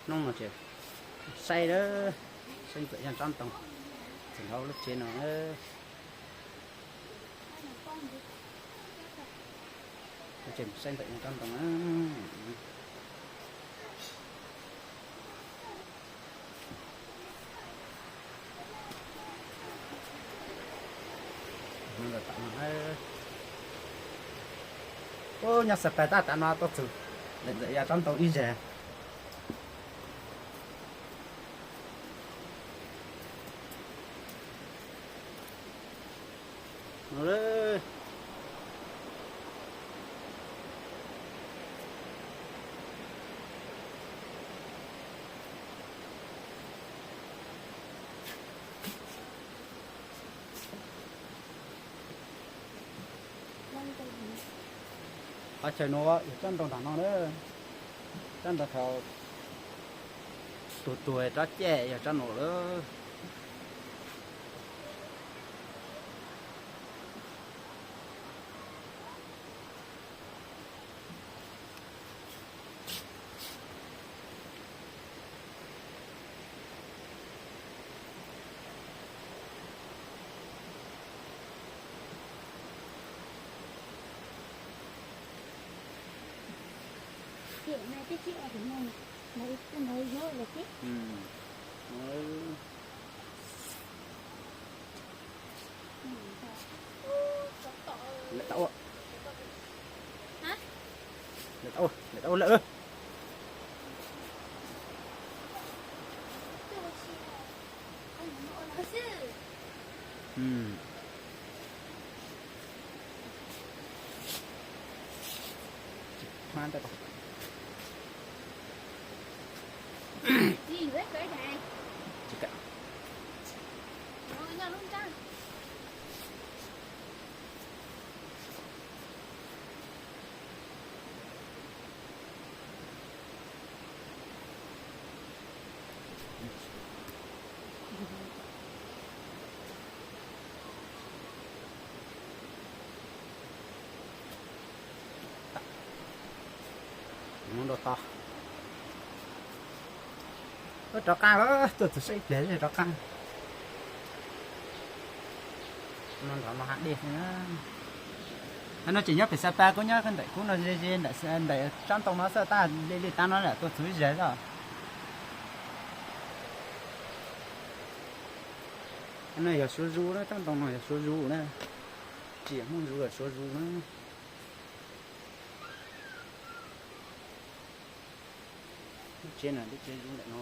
Hnub no ces saib lawm, saib txawm yog tsob ntoo txawm nrov lub tsev no. Saib ntawm yog tsob ntoo na. Ub, nyob xav pais tab tom no tuaj txug ntawm yog tsob ntoo ib zag. Qhov chaw nuav yog tsob ntoo nram no na, tsob ntoo thaum tug tuag rov caj yog tsob nuav lawm. Lawv tau ua, lawv tau ua, lawv tau ua lawm. Mus nrau tod. Rov qab, tuaj txog saib ib pliag rov qab. No nrov no hav dej. Hab no tseem nyob pem Xab Pas, kuv nyob ntawm kub no ze ze ntawm tsob ntoo no xwb, tab li li tab no lam tuaj txog ib zag xwb. No yog Suav Zus na, tsob ntoo no yog Suav Zus na. Tsis yog Hmoob Zus, yog Suav Zus na. Lub tsev no, lub tsev Zus ntawm no.